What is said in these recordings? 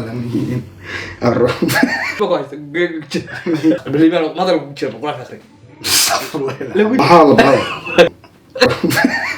العالمين الرب. Maxaa la baray?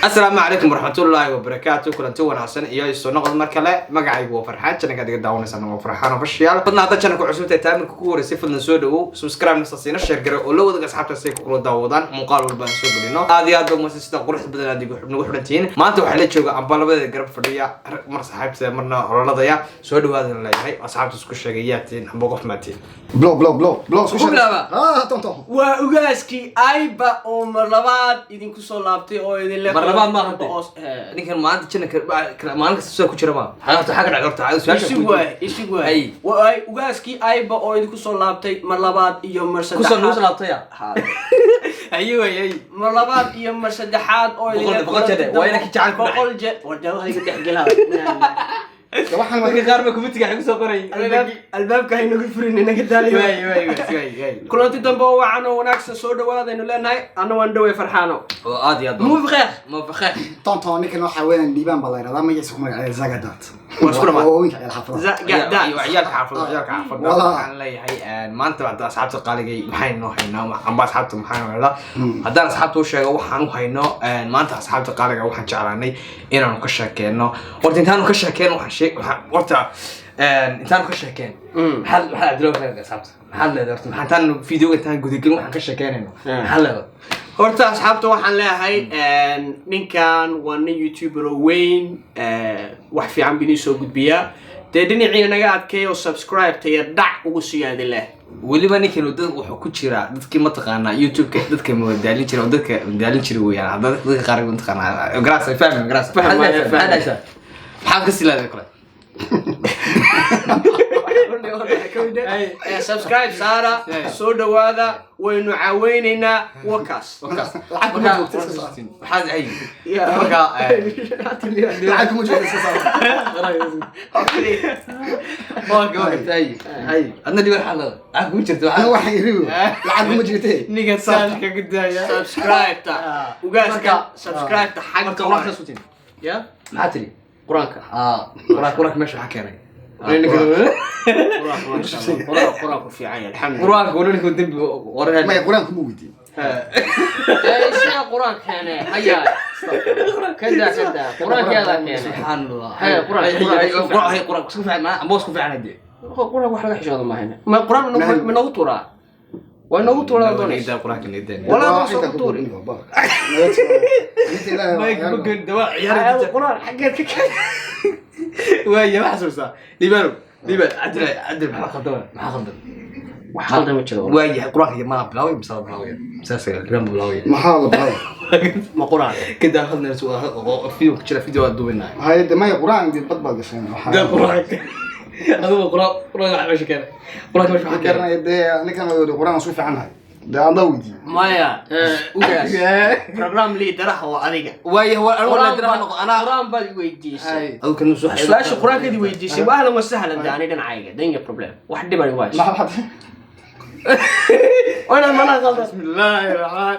Asalaamu calaykum waraxmatullaahi wabarakaatu. Kulanti wanaagsan iyo isu noqod mar kale. Magacaygu waa Farxaan, channelkaad iga daawanaysaan waa Farxaan Official. Fadlan hadda channelka cusub tahay, taamirka ku horeysay, fadlan soo dhawow, subscribe nasa siina, share gare oo la wadaga asxaabta si ay kula daawadaan muuqaal walba aan soo gelino. Aad iyo aad baa umahadsan sida quruxda badan aad nagu xidhantihiin. Maanta waxaa la jooga amba labadeeda garab fadhiya, mar saaxiibta, marna ololadaya. Soo dhawaada leeyahay asxaabta. Isku sheegay, yaa tihiin amba qof maa tihiin? Blo blo blo blo. Ku bilaaba. Ah, tonton. Waa ugaaskii ayba oo mar labaad idinku soo laabtay oo idin le Mar labaad ma hadde. Ninkan maanta channelka maalin kasta soo ku jira ma horta xagga dhacay horta su'aasha. Isig waay, isig waay. Ay. Waay ugaaskii ayba oo idinku soo laabtay mar labaad iyo mar kusoo nagu saddexaad. laabtaya. Ha. Ayi way ay. Mar labaad iyo mar saddexaad oo idin 100 jeer, waa inaan ki jecel ku dhacay. 100 jeer war dee waxa iga dhex gelaa. Waxaan Dadka qaar ba committee-ga igu soo qoray. Albaabka haynagu furin, inaga daalayo. Waay waay waay waay. Kulanti dambe oo wacan oo wanaagsan, soo dhawaadaynu leenahay. Anna waan dhaway, Farxaano. Oo aad iyo aad. Move kheer. Mufakhe. Tonton, ninkan waxaa weeyaan Liibaan baa la yidhahdaa, magaciisa ku magacaaya Zagadat. Waa isku dhamaad. Waa winka ciyaal xaafadaha. Zagada. Ciyaalka xaafadda, ciyaalka xaafadda. Walaa. Waxaan leeyahay maanta bacda asxaabta qaaligay maxay noo haynaa amba asxaabta maxay noo haynaa? Haddaan asxaabta u sheego waxaan u hayno maanta asxaabta qaaliga, waxaan jeclaanay inaanu ka sheekeyno. Horta intaanu ka sheekeyno, waxaan sheeg waxaan horta intaanu ka sheekeen, maxaad Cabdillah leedahay asxaabta? Maxaad leedahay horta? Maxaa intaan videoga intaan gudagelin waxaan ka sheekeynayno, maxaad leedahay? Horta asxaabta waxaan leeyahay, ninkan waa nin youtuber oo weyn, wax fiican buu idiin soo gudbiyaa. Dee dhinaciina naga adkeeya oo subscribe iyo dhac ugu siiyaa idin leh. Weliba ninkan dad wuxuu ku jiraa dadkii mataqaanaa youtube-ka dadka madaalin jira oo dadka madaalin jira weeyaan. Hadda dadka qaar mataqaanaa garaas ay fahmi garaas. Fahmaya, maxaad fahmaya. haysaa? Maxaad ka silaaday kale? Subscribe saara, soo dhawaada, waynu caaweynaynaa wakaas. Wakaas. Lacag kuma joogto, iska socod. Maxaad ay marka Lacag kuma joogto, iska socod. Waa gabadha ay ay adna dhibar xaalada lacag kuma jirto. Aniga waxaa waxaan iri lacag kuma jirte. Ninka saashka ku daaya. Subscribe-ta ugaaska, subscribe-ta xagga marka quraanka soo tin. Ya. Maxaa tiri? Qur-aanka. Ah, quraanka meesha waxaa keenay. Qur-aanka, masha Allah, qur-aanku fiican yahay, alxamdulillah. Quraanka wala ninka dembi qoranaya. Maya, qur-aanku ma weydiin. Isaga qur-aan keene haya, kada kada qur-aankeeda keene. Subxaan Allah. Haya, qur-aan. Qur-aan, qur-aan isku fiican ma amba isku fiican hadee. Qur-aan wax laga xishoodo maahane, ma qur-aan ma noogu tuuraa? Waa noogu tuuraa doonaysa. Qur-aanka nidaa. Walaa ma soo tuuri. Inta Ilaahay Ma ma dawa ciyaar. Qur-aan xaggeed ka keen? Waaya, ma xasuusaa Liibano, Liiban Cabdil, Cabdil, maxaa qaldan? Maxaa qaldan? Wax qaldan ma jiro. Waaya, qur-aanka ma bilaaway mise la bilaaway saas Liibaan bilaaway? Maxaa la baray? Ma qur-aan? Kada hadna video ku jira, video waa duubinaa. Haye de, maya, qur-aan dee bad baad gasheen. Waxaa Da qur-aanka adigu qur-aanka wax meesha keenay, qur-aanka meesha waxaa keenay. Garanaya dee, ninkan oo qur-aan isku fiican nahay dee, adaa weydiiyey. Maya, ugaas, program leaderaha waa adiga. Waaya, waa anigu la diraha noqo anaa. Qur-aan baad weydiisay. Adigu kan soo Su-aasha qur-aankeedii weydiisay waa ahlan wa sahlan. De ani dhinacayga danya problem wax dhibani ways. Maxaa? Waa mana qaldan. Bismillaahi raxmaan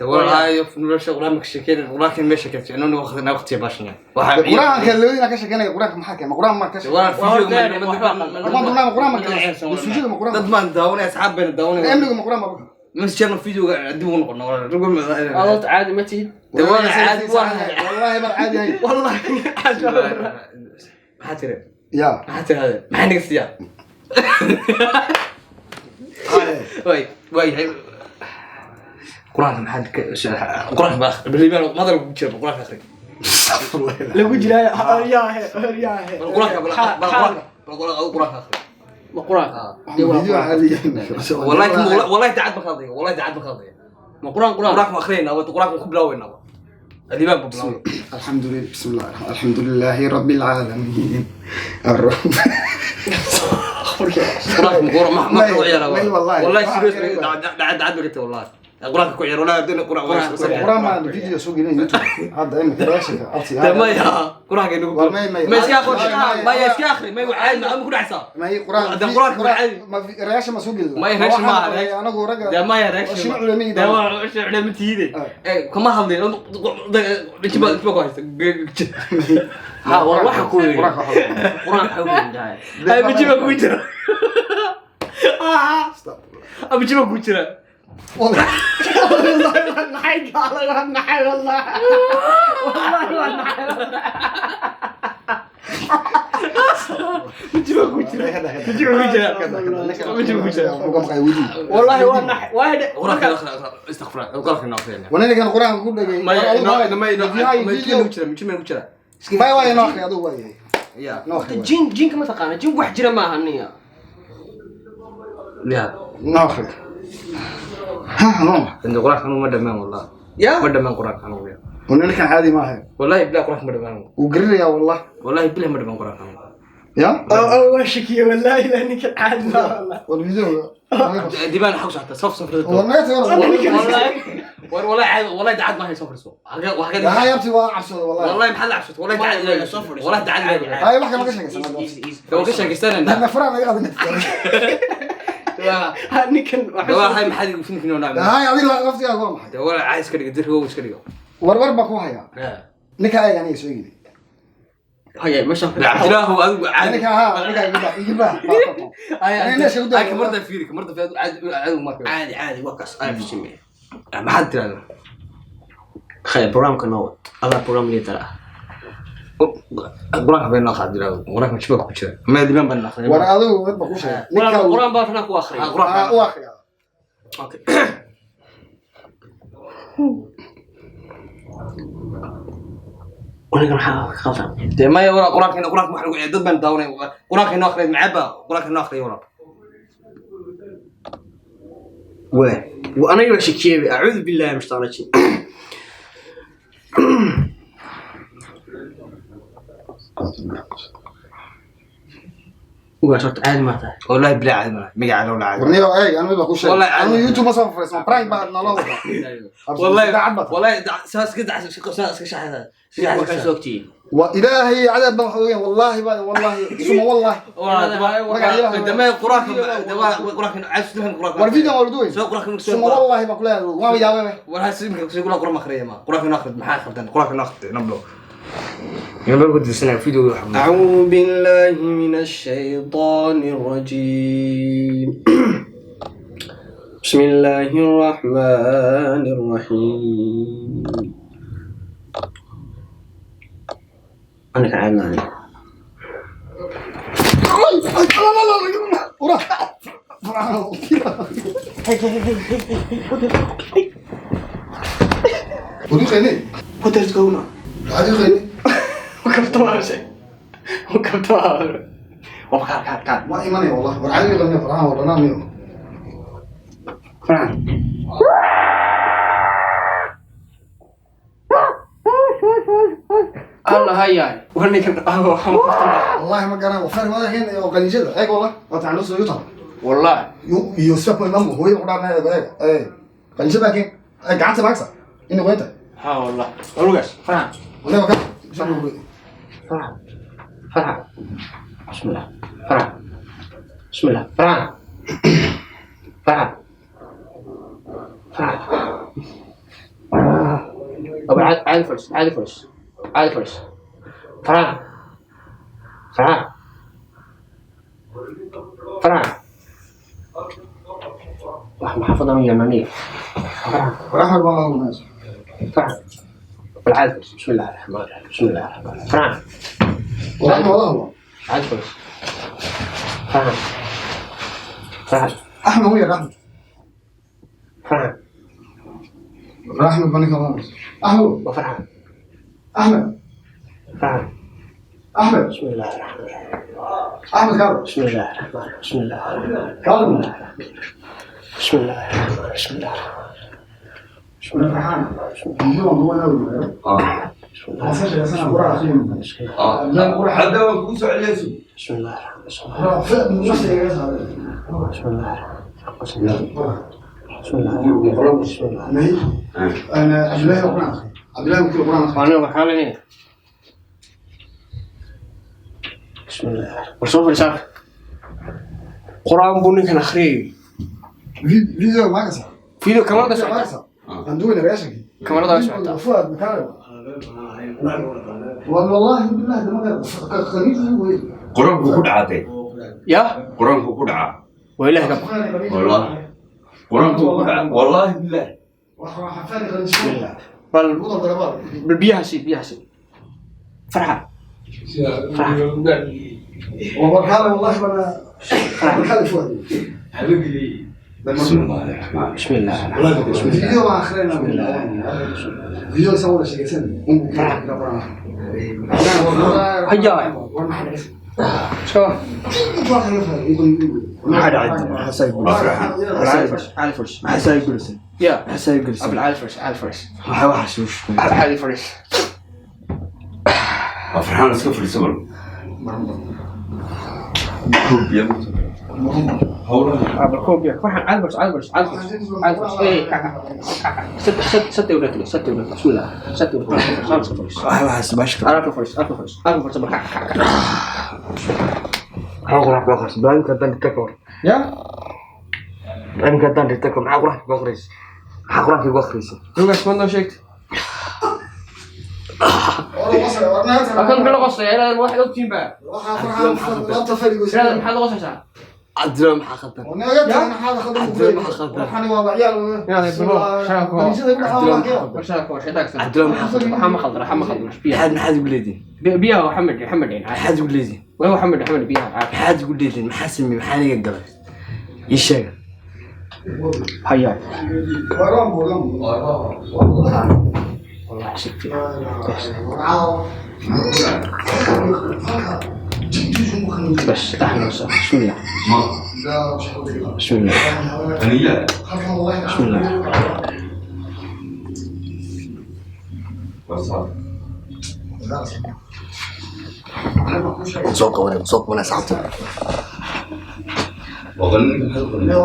walaayo nolosha qur-aanka ka sheekeyn, qur-aanka meesha ka fiicno waqti waqti baashana waxa. Qur-aanka labadiina ka sheekeynaya, qur-aanka maxaa keenay? Qur-aan ma ka sheekeynaya? Qur-aan qur-aan ma ka sujuuda ma qur-aan? Dad baan daawanaya, asxaab bayna daawanaya. Amniga ma qur-aan ma mas jeerna videoga dib ugu noqono. Adood caadi ma tihid. Caadi Wallahi mar caadi ahayn. Wallahi. Maxaa tiri? Ya. Maxaa tiri? Maxaa naga siiyaa? Waay waayahay, qur-aanka maxaad ka qur-aanka baa liibaan madal ku jira, qur-aanka akhri. Lagu jiraayo yaahe yaahe. Bal qur-aanka, bal qur-aanka, bal qur-aanka akhri. Ma qur-aanka? Video caadi ahayn. والله والله تعب بخاضي، والله تعب بخاضي. Ma qur-aan qur-aan? قرآن أخرين أو قرآن كبلاوين أو اللي باب بلاوين. الحمد لله، بسم الله الرحمن، الحمد لله رب العالمين الرحمن قرآن قرآن ما ما ما- عيال. ما والله. والله ما serious. أعرف. دعد دعد بقيت والله. Quraanka ku ciyaar walaa hadii quraan Quraan ma video soo gelin YouTube hadda imika reaction-ka abti maya quraanka inagu War may may ma iska akhri maya iska akhri may caadi ma ku dhacaysaa may quraan Hadda quraanka waa caadi. ma reaction ma soo gelin May reaction ma aha, anagu ragga de maya reaction shima culamada de waa shima culama tiide kama hadlin jiba jiba ku haysta Ha, war waxa ku yiri. Quraanka waxa Quraanka waxa ku yiri. ay jiba ku jira ama jiba ku jira Naxay gaalo, waa naxay wallah. Wallahi waa naxay. jiba ku jira jiba ku jira jiba ku jira Wallahi waa naxay. Waa hada. quraanka astaghfirullah quraanka inoo akhriya wanina kan quraanka ku dhagay maya ma jiba ku jira jiba ku jira may waa inoo akhri adigu waa yahay ya noo akhri Jin jinka ma taqaana, jin wax jira maaha niya. ya noo akhri ha no inta quraanka ma dhamaan wallah Ya? ma dhamaan quraanka anigu ya wanina kan caadi ma aha wallahi bilaa quraanka ma dhamaan wuu garinayaa wallah wallahi bilaa ma dhamaan quraanka ya Waa shakiye wallahi la ninka caadi ma wallah. war video dibaan xaq socota saf saf war naga tago war wallahi caadi wallahi dacad ma hayso fariso waxa ha yabti waa cabsooda wallahi wallahi maxaa la cabsatay wallahi dacad Soo fadhiiso. wallahi dacad hay wax kale ma ka sheekaysan dawa ka sheekaysanayna na furaan naga qadin Ha ninkan waxa dawa hay maxaa igu finkin oo naam hay adiga laftigaaga waa maxay dawa caadi iska dhigo dirgo iska dhigo war war baa ku hayaa ninka ayaga aniga soo yidhi Haya, meesha. cabdilaahu adigu caadi ninka ha ninka iga iga baa ay kamarda fiiri kamarda fiiri caadi caadi ma ka caadi caadi waa kaas ay fahmay. maxaad tiraahdaa Khayr, programka noo wad. Adaa program leader ah. quraanka been noo qaad quraanka jiba ku jira ma dibaan baan akhriya war adigu mid baa ku sheegay ninka Quraan baa fana ku akhriya. quraanka u akhriya Okay. Wanigan maxaa ka qaldan? dee maya wara quraanka quraanka waxa lagu dad baan daawanay quraanka inoo akhriya macaba quraanka inoo akhriya wara Waa. Wa aniga waa shakiyay. Acuudu billahi min shaytaani rajiim. Ugaas horta caadi ma tahay. wallahi bilaa caadi ma magaca loo lacag war niyo eeg anigu mid baa ku sheegay Wallahi caadi. anigu YouTube ma soo fariismo prank baa naloo wadaa والله daacad baa tahay. والله saas ka dac saas ka shaxda Waxay soo ogtihiin. wa ilaahay cadaab baan wax ogeyn wallahi baa wallahi suma wallahi dama quraanka dama quraanka caadi quraanka war video waa la duway soo quraanka soo suma wallahi baa kuleeyahay waa yaabay war hasimka soo quraanka quraanka akhriya ma quraanka inoo akhriya maxaa khaldan quraanka inoo akhriya nablo nablo ku dirsanaa video waxa أعوذ بالله من الشيطان الرجيم بسم الله الرحمن الرحيم Aniga caadi ma ahayn. Wadu qeynay What is going on? waxaad u qeynay وكبتوها وكبتوها وبكار كار كار ma imanaya wallah war caadi qeynay farxaan war dhanaan miyo فرحان Allah hayaay. وني كان قهوة wallahi ma garan far wada keen oo qaniijada eeg wallah waa tacan soo yuta Wallahi. iyo soo mamu hooyo ku dhaarnay eeg ee qaniijada keen ee gacanta maagsa inuu qoynta Ha wallah. Ugaas, Farxan. wala ka soo Farxan. Farxan. Bismillah. Farxan. Bismillah. Farxan. Farxan. Farxan. أبو عادي عادي فرس عادي فرس عادي فرس فرحان فرحان فرحان واحد محافظة من يمنية فرحان war ahmed baa lagu naas فرحان بالعادي فرس بسم الله الرحمن الرحيم بسم الله الرحمن الرحيم فرحان war ahmed wallah عادي فرس فرحان فرحان ahmed wuu yar ahmed فرحان war ahmed baa ninka wallah ahmed وفرحان ahmed فرحان ahmed بسم الله الرحمن الرحيم ahmed kaal بسم الله الرحمن الرحيم بسم الله الرحمن الرحيم kaal بسم الله الرحمن الرحيم بسم الله بسم الله farxaan video waan duwanaa بسم الله ma sheekaysanaa quraanka akhriyo hadda waan kugu soo celiyayso بسم الله الرحمن الرحيم nafsiga iga saaray بسم الله الرحمن الرحيم انا عبد الله القران عبد الله كل قران. Aniga waxaa leeyahay bismillah, war soo fadhiisaa, qur-aan buu ninkan akhriyay. فيديو ما كسر. Video kamarada socota. عندنا رياشك. Kamarada way socotaa. فؤاد مكان والله بالله ده ما خليج. Qur-aanku ku dhacatay. Ya. Qur-aanku ku dhacaa. Waa ilaah ka baq. Wallahi qur-aanku ku dhaca, wallahi billah. Bal bal biyaha sii, biyaha sii, farxa farxa. والله والله انا خالد فؤاد. بسم الله الرحمن. Bismillah. فيديو ما اخرنا فيديو سوى شيء سن. Haya soo. Maxaa dhacay? Maxaa Caali caali fadhis. maxaa gulisay? Ya. Maxaa gulisay? Abal caali fadhis, caali fadhis. Maxaa waxa suush? Caali fadhis. Waa Farxaan, iska fadhiiso bal. Koob biyo howlaha. Abal koob biyo farxan, caali fadhis, caali fadhis, caali fadhis, caali fadhis. Eh, kaca kaca, saddex saddex wadaad, saddex wadaad. Bismillah, saddex wadaad, caali fadhis. Waxa waxa baashka. Alka fadhis, alka fadhis, alka fadhis, bal kaca kaca kaca. Maxaa qurax ku akhrisay? Baalinka haddaan dhigta ka hor. يا. Baalinka haddaan dhigta ka hor, maxaa qurax ku akhrisay? Maxaa qurax ku akhrisay? Lugas ma noo sheegtay akan muxuu la qosaya inaad waxaad ogtihiin ba inaad maxaad la qosaysaa? Cabdillah, maxaa khaldan? Cabdillah, maxaa khaldan? Waxaa ma khaldan, waxaa ma khaldan biyaha. Maxaad maxaad ugu leedihin? Biyaha waxa ma dhicin, waxa ma dhicin. Maxaad ugu leedihin? Waa waxa ma dhicin, waxa ma dhicin biyaha caadi. Maxaad ugu leedihin? Maxaa sameeyey? Maxaa niga galay? Ii sheega. Haya, wallahi si fiican. بس اهلا وسهلا، بسم الله. بسم الله. Aniya. بسم الله. Wasa. Soo qabanay, soo qabanay saxabta. Waqan ninka maxaad u qabanay?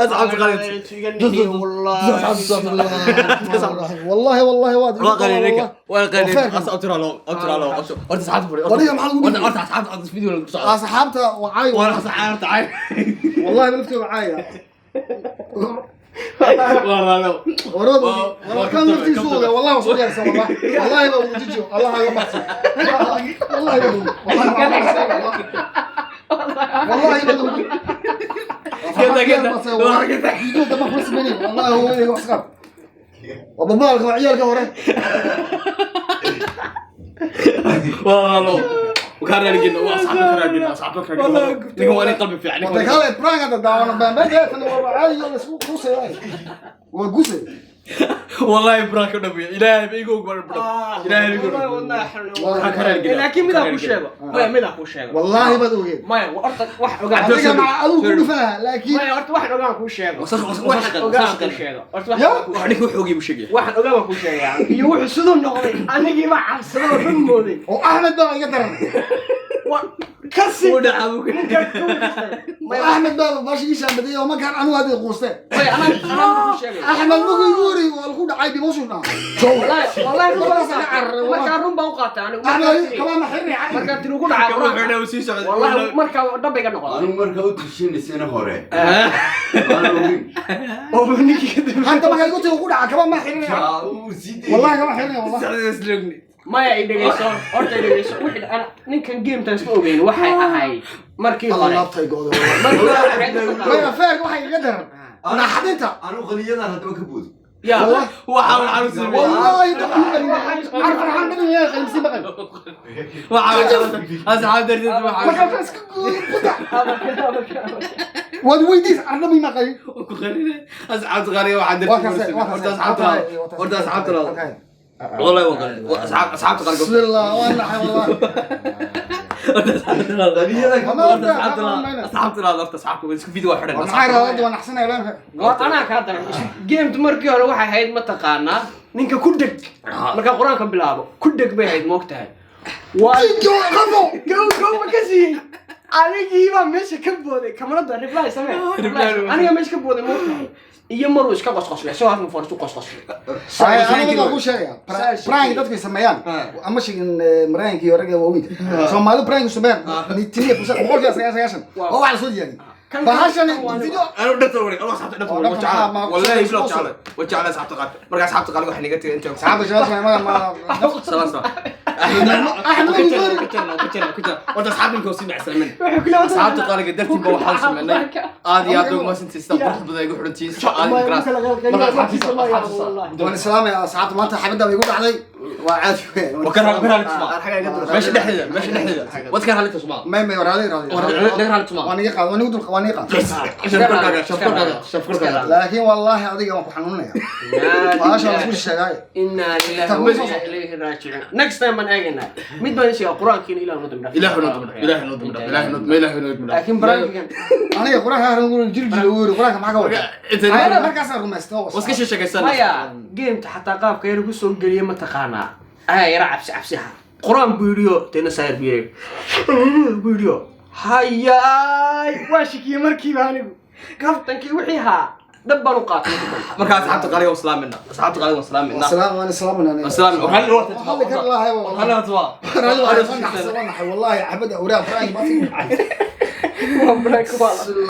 Asxaabta qaaliga. والله والله واد. Waa qalinka, waa qalinka. Asxaabta loo abtira loo horta asxaabta furi. Wariga maxaa lagu horta dhigay? Horta asxaabta video lagu socdo. اصحابته وعاي. Waa asxaabta cay. والله بلفتي وعاي. Waa loo. ورد والله كان نفتي سوق والله وصل يا والله والله لو تجي الله يا بحث والله بدو والله والله بدو. كذا كذا. فيديو ده ما خلص مني والله هو ايه وصغر وبمالك وعيالك ورا. Waa loo. وكان رجلنا واصحابنا كان رجلنا اصحابنا كان رجلنا ninkan waa nin qalbi fiican. وانت قال برانك هذا داونا بان بان انا وعاي ولا سوق قوسي وقوسي. والله براك ودبي ilaahay ba igu ogbar bro, ilaahay igu ogbar. Laakiin midaa kuu sheego, maya, midaa kuu sheego. والله بدو Maya, horta wax ogaan. adiga مع adigu ku dhufanaa laakiin Maya, horta waxaan ogaan kuu sheego. Wasakh- Waxaan wasakh- ogaan wasakh- kuu sheego horta Ya? waxaan Wax ninka wuxuu ogyahay buu sheegaya. Waxaan ogaan baan kuu sheegayaa iyo wuxuu siduu noqday anigii baa cabsado oo run mooday. Oo Axmed baa iga daran. Kasi. Uu dhacaa buu ku- Oo Axmed baa bashi ii shaambadiyay oo markaan anigu hadii quustay. Maya, anaa anaa kuu sheegay. Axmed markuu igu horreeyey waa lagu dhacay dhimashuuna. Wallahi wallahi run baan Labadaas u qaatay. carre, wallahi. Markaa run baan u qaatay anigu. Axmed kabaa ma xirri. Markaa tiri ugu dhacaa Wuxuu qur-aanka. dhaa uu sii socday. Wallahi markaa dhabayga noqotay. Anigu markaa u tushinaysana hore waan ogeyn. Oo ninkii kadib. Hadda markaa igu tiri ugu dhaca kabaa ma xirri. Yaa, uu sii dayay. Wallahi kama xirri wallahi. Socday isloogni. Maya, i dhegeyso horta, i dhegeyso. Wixii ana ninkan gametan isma ogeyn waxay ahayd markii Allah hore laabtay gooday wallahi. Markii hore waxay dadka Maya feerka waxay iga daran naxdinta. Anigu qaliyadan haddaba ka boodo. Ya. Wallahi. Waxa waxaan u sameeyay. والله عارف فرحان بدون يا اخي مسي بقى. Waxa asxaab darteed ما waxa كان فاسك قطع واد ويديس عربي ما قال. ku qarinay asxaabta qaaliga waxaan darteed horta asxaabta horta asxaabta wallahi waa qarin asxaabta qaaliga. بسم الله والله والله. Asxaabta laad horta, asxaabta isku video waa xidhan. Maxay rabaa? Waan naxsanaya laan. War anaa kaa daran. Gameta markii hore waxay ahayd, mataqaanaa, ninka ku dheg markaa Qur-aanka bilaabo, ku dheg bay ahayd, moogtahay. Waa Qabo. Gow gow ma ka siiyey? Anigiibaa meesha ka booday kamarada. Reply samee. Aniga meesha ka booday, moogtahay, iyo maruu iska qosqoslay, isagoo halkan foorsu qosqoslay. Aniga waan kuu sheegaya prank dadku ay sameeyaan ama sheegin Maraykanka iyo ragga waaweynka Soomaalidu prank sameeyaan nitiniya fursad 90%, oo wax la soo diyaariyey bahashan video. أنا درت وري الله أصحابتي درت وري وجعله والله يبلغ وجعله وجعله. أصحابتي قال مركز أصحابتي قال waxay naga tagay inta Saxaabta shabaab ma سلام سلام. Axmed. Horta asxaabta ninkoo sii macsalmin, asxaabta qaaliga dartiin ba waxaan sameynay. Aad iyo aad ugu mahadsantihiin sida quruxda badan ay igu xidhantihiin sida aad garaas marka asxaabtiisa. Waan islaamaya asxaabta. Maanta xabadda way igu dhacday, waa caadi weyn. Meesha dhexdeeda, meesha dhexdeeda wadka raali tusmaa. May waraadi raadi. Naga raali tusmaa. Waan iga qaad, waan igu dul, waan iga qaad. Shafkorkaaga, shafkorkaaga, shafkorkaaga. Laakiin wallaahi adiga waan ku xanuunaya, bahasha waan isku sheegay. Inaa lillahi wa inaa ilayhi raajicuun. Next time baan eegaynaa. Mid baan sheegaa, Qur-aankiina Ilah noo dambi dhaaf. Ilaahu noo dambi dhaaf, Ilaahu noo dambi dhaaf, Ilaahu noo, Ilaahu noo dambi dhaaf. Laakiin prankigan Aniga Qur-aanka akhrin jir jir ugu yiri, Qur-aanka maxaa ka wada markaasaan rumaysta. Waska sheekaysan. Maya, gameta xataa qaabka yar ugu soo geliya, mataqaanaa, ayaa yara cabsi cabsiha. Qur-aan buu yidhiyo, deena saayir buu yidhi buu yidhiyo, hayaay, waa shikiyey markiiba. Anigu kaftankii wixii haa dhab baan u qaatay. Marka asxaabta qaaliga waan salaamina, asxaabta qaaliga waan salaamina. Salaam, waan islaaminaa. Salaam. Waxaan kar lahay. Wallahi waan naxay, wallahi xabadda awraa prank ma fi. Waa prank, waa.